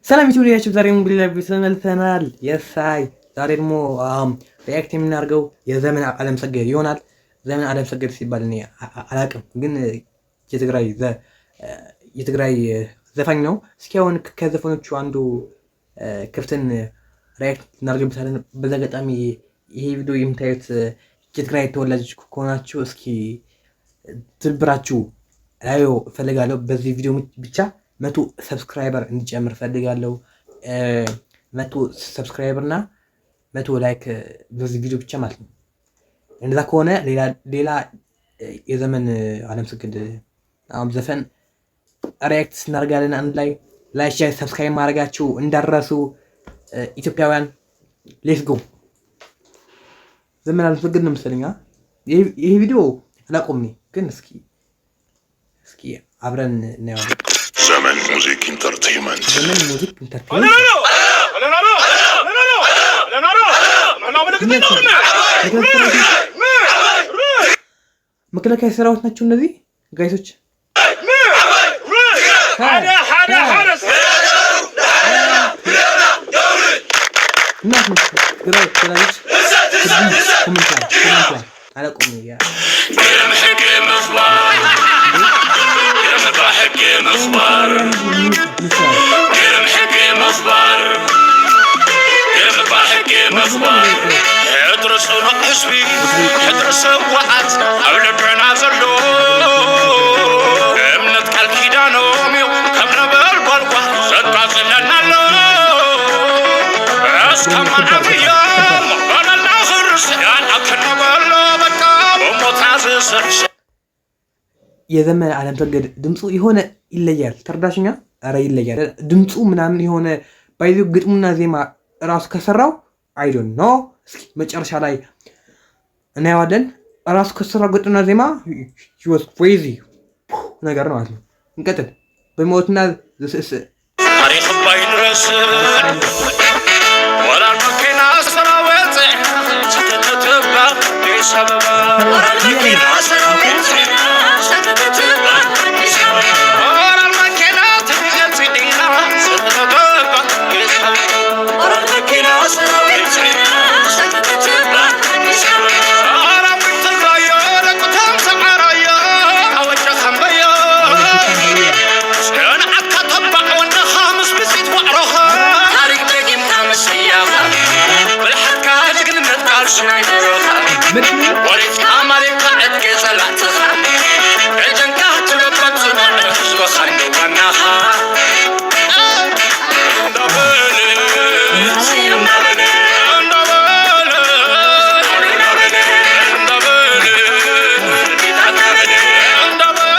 ሰላም ዩቲዩብ ሊያችሁ፣ ዛሬ በሌላ ቪዲዮ ተመልሰናል። የሳይ ዛሬ ደግሞ react የምናደርገው የዘመን አለምሰገድ ይሆናል። ዘመን አለምሰገድ ሲባል እኔ አላቅም፣ ግን የትግራይ ዘፋኝ ነው። እስኪ አሁን ከዘፈኖቹ አንዱ ክፍትን react እናደርግበታለን። በዛ አጋጣሚ ይሄ ቪዲዮ የምታዩት የትግራይ ተወላጆች ከሆናችሁ እስኪ ትብብራችሁ ላየው እፈልጋለሁ። በዚህ ቪዲዮ ብቻ 100 subscriber እንዲጨምር እፈልጋለሁ። 100 subscriber እና 100 like በዚህ ቪዲዮ ብቻ ማለት ነው። እንደዛ ከሆነ ሌላ የዘመን አለምሰገድ አሁን ዘፈን react እናደርጋለን አንድ ላይ። Like፣ share፣ subscribe ማድረጋችሁ እንዳትረሱ ኢትዮጵያውያን። Let's go። ዘመን አለምሰገድ ነው መሰለኝ። ይሄ ቪዲዮ አላቆም ግን እስኪ አብረን እናየዋለን። ዘመን Music Entertainment። ዘመን Music Entertainment። መከላከያ ሰራዊት ናቸው እነዚህ guys ኦች። ትግራይ ተወላጆች comment ላይ አላቆም። ሕድሪ ስዋዓት ኣብ ልብና ዘሎ እምነት ቃል ኪዳኖም እዩ ከም ነበልባልኳ ዘቃፅለና ኣሎ እስከ ማዓብዮም በለና ክርስትያን ኣብ ክነበሎ በቃ ብሞታ ዝስዕስ። የዘመን አለምሰገድ ድምፁ የሆነ ይለያል። ተረዳሽኛ? ኧረ ይለያል ድምፁ ምናምን የሆነ ባይዞ ግጥሙና ዜማ እራሱ ከሰራው I don't know፣ እስኪ መጨረሻ ላይ እናየዋለን። እራሱ ከሰራው ግጥሙና ዜማ he was crazy ነገር ነው ማለት ነው። እንቀጥል። በሞትና ዝስእስ ታሪክ ባይንረስዕ ወላ መኪና ሰራዊት ሰተተትባ ኣዲስ ኣበባ ወላ መኪና ትገፂና ሰተተትባ ኣዲስ ኣበባ ሰራዊት ትግራይ ደቅቶም ሰዓራዮ ኣወጀ ከምበዮ ጽንዓትካ ተባዕ ወንኻ ምስ ብፂት ዋዕሮኻ ታሪክ ደጊምካ ምስያኻ ብልሓትካ ጅግንነት ቃልሲ ናይ ድሮኻ ወሪስካ ማሪካ ዕጥቂ ፀላእትኻ ደጀንካ ትለበም ጽኑዕ ህዝብኻ ዋናኻ እንዳበለ እንዳበለ እንዳበለ እንዳበለ እንዳበለ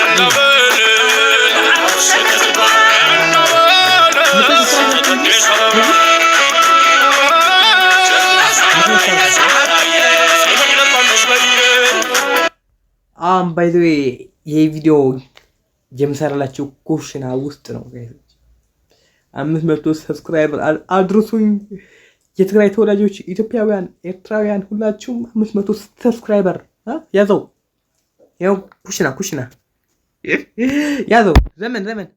እንዳበለ። By the way ይሄ ቪዲዮ የምሰራላችሁ ኩሽና ውስጥ ነው guys ኦች። 500 subscriber አድርሱኝ። የትግራይ ተወላጆች፣ ኢትዮጵያውያን፣ ኤርትራውያን ሁላችሁም 500 subscriber ያዘው። ያው ኩሽና ኩሽና ያዘው። ዘመን ዘመን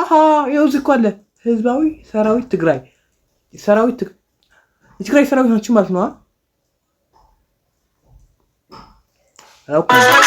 አሀ ይኸው እዚህ እኮ አለ። ህዝባዊ ሰራዊት ትግራይ ሰራዊት የትግራይ ሰራዊት ናቸው ማለት ነው። Okay።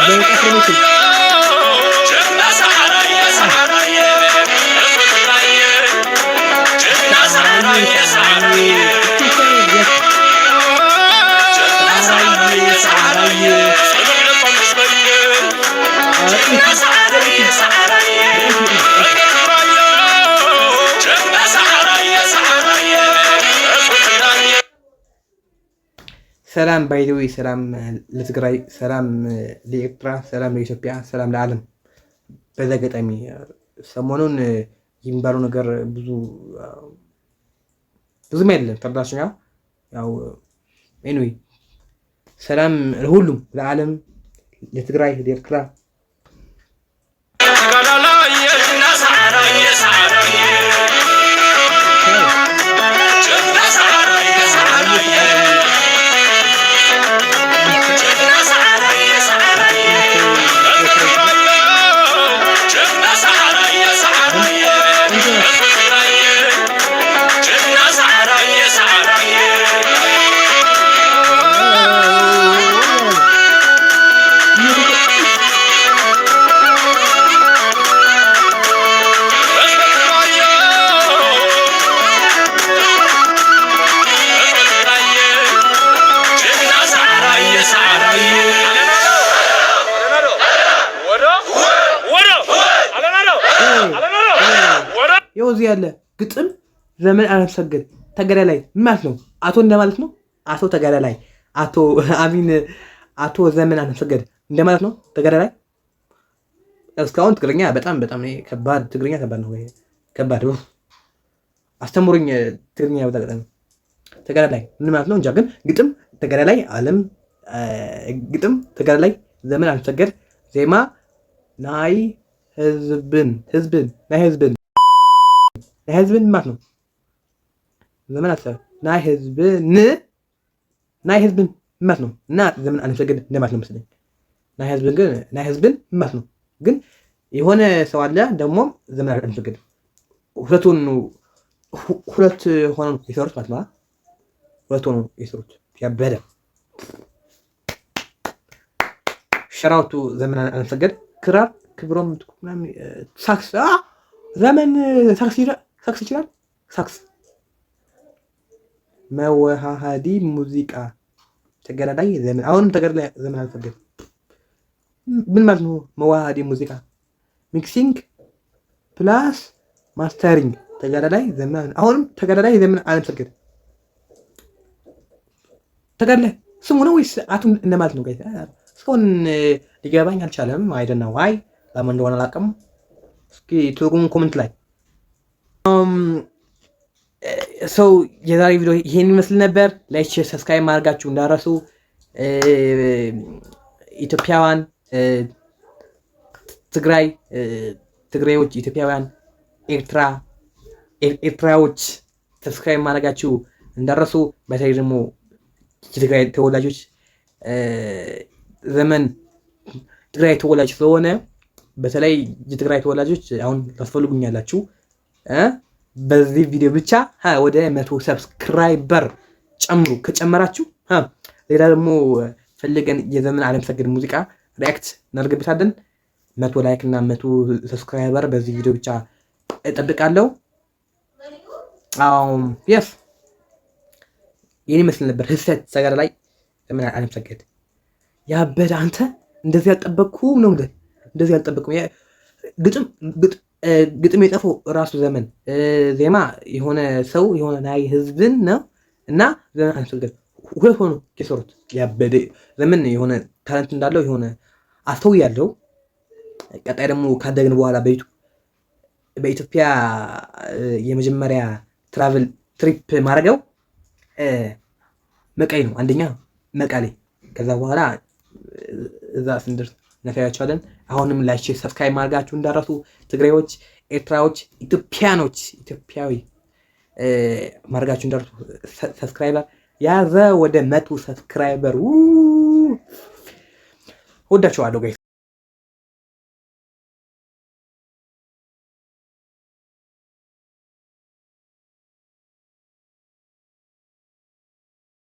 በመጣ ጀግና ሰዓራየ ሰዓራየ ህዝቢ ትግራየ፣ ጀግና ሰዓራየ ሰዓራየ፣ ጀግና ሰዓራየ ሰዓራየ፣ ጽኑዕ ልቦም ህዝበየ፣ ጀግና ሰዓራየ ሰዓራየ፣ ህዝቢ ትግራየ፣ ጀግና ሰዓራየ ሰዓራየ፣ ህዝቢ ትግራየ። ሰላም by the way፣ ሰላም ለትግራይ፣ ሰላም ለኤርትራ፣ ሰላም ለኢትዮጵያ፣ ሰላም ለዓለም። በዛ አጋጣሚ ሰሞኑን የሚባለው ነገር ብዙ ብዙም አይደለም፣ ተረዳችሁኛ? ያው anyway ሰላም ለሁሉም፣ ለዓለም፣ ለትግራይ፣ ለኤርትራ። ተጋዳላየ፣ ጀግና ሰዓራየ ሰዓራየ፣ ጀግና ሰዓራየ ሰዓራየ፣ ጀግና ሰዓራየ ሰዓራየ፣ ህዝቢ ትግራየ፣ ጀግና ሰዓራየ ሰዓራየ፣ ህዝቢ ትግራየ፣ ጀግና ሰዓራየ ሰዓራየ። ህዝቢ ትግራየ፣ ህዝቢ ትግራየ፣ ጀግና ሰዓራየ ሰዓራየ። ወዶ ወዶ። ይኸው እዚህ ያለ ግጥም ዘመን አለምሰገድ ተጋዳላይ ምን ማለት ነው? አቶ እንደማለት ነው። አቶ ተጋዳላይ፣ አቶ አሚን፣ አቶ ዘመን አለምሰገድ እንደማለት ነው። ተጋዳላይ እስካሁን ትግርኛ በጣም በጣም እኔ ከባድ፣ ትግርኛ ከባድ ነው። ከባድ፣ ኡፍ። አስተምሩኝ ትግርኛ። በጣም ተጋዳላይ ምን ማለት ነው እንጃ። ግን ግጥም ተጋዳላይ አለም፣ ግጥም ተጋዳላይ ዘመን አለምሰገድ፣ ዜማ ናይ ህዝብን ህዝብን ናይ ህዝብን ናይ ህዝብን ማለት ነው። ዘመን አለምሰገድ ናይ ህዝብን ናይ ህዝብን ማለት ነው እና ዘመን አለምሰገድ እንደማለት ነው መሰለኝ። ናይ ህዝብን ግን ናይ ህዝብን ማለት ነው። ግን የሆነ ሰው አለ ደግሞ ዘመን አለምሰገድ፣ ሁለቱን ሁለት ሆነው የሰሩት ማለት ነው። ሁለት ሆነው የሰሩት ያበደ። Shout out to ዘመን አለምሰገድ። ክራር ክብሮም ምናምን፣ ሳክስ ዘመን ሳክስ ሳክስ ይችላል። ሳክስ መወሃሃዲ ሙዚቃ ተጋዳላይ ዘመን፣ አሁንም ተጋዳላይ ዘመን አለምሰገድ ምን ማለት ነው? መዋሃዲ ሙዚቃ mixing plus mastering ተጋዳላይ ዘመን፣ አሁንም ተጋዳላይ ዘመን አለምሰገድ። ተጋዳላይ ስሙ ነው ወይስ አቶ እንደማለት ነው? Guys፣ እስካሁን ሊገባኝ አልቻለም። I don't know why፣ ለምን እንደሆነ አላውቅም። እስኪ ትርጉም comment ላይ። So የዛሬ ቪዲዮ ይሄን ይመስል ነበር። Like፣ share፣ subscribe ማድረጋችሁ እንዳትረሱ። ኢትዮጵያውያን፣ ትግራይ፣ ትግሬዎች፣ ኢትዮጵያውያን፣ ኤርትራ፣ ኤርትራዎች subscribe ማድረጋችሁ እንዳትረሱ። በተለይ ደግሞ የትግራይ ተወላጆች፣ ዘመን ትግራይ ተወላጅ ስለሆነ በተለይ የትግራይ ተወላጆች አሁን ታስፈልጉኛላችሁ። በዚህ ቪዲዮ ብቻ ወደ 100 subscriber ጨምሩ። ከጨመራችሁ ሌላ ደግሞ ፈልገን የዘመን አለምሰገድ ሙዚቃ react እናደርግበታለን። 100 like እና 100 subscriber በዚህ ቪዲዮ ብቻ እጠብቃለሁ። Yes፣ ይህን ይመስል ነበር። ህሰት ተጋዳላይ ዘመን አለምሰገድ ያበደ። አንተ እንደዚህ አልጠበቅኩም ነው የምልህ። እንደዚህ አልጠበቅኩም። ግጥም ግጥም የጻፈው ራሱ ዘመን፣ ዜማ የሆነ ሰው የሆነ ናይ ህዝብን ነው እና ዘመን አለምሰገድ ሁለት ሆኖ የሰሩት ያበደ። ዘመን የሆነ talent እንዳለው የሆነ አስተውያለሁ። ቀጣይ ደግሞ ካደግን በኋላ በኢትዮጵያ የመጀመሪያ travel trip ማድረገው መቀሌ ነው። አንደኛ መቀሌ፣ ከዛ በኋላ እዛ ስንደርስ እናሳያቸዋለን። አሁንም like፣ subscribe ማድረጋችሁ እንዳትረሱ። ትግራዮች፣ ኤርትራዎች፣ ኢትዮጵያኖች፣ ኢትዮጵያዊ ማድረጋችሁ እንዳትረሱ። Subscriber ያዘ ወደ 100 subscriber። ወዳችኋለሁ guys።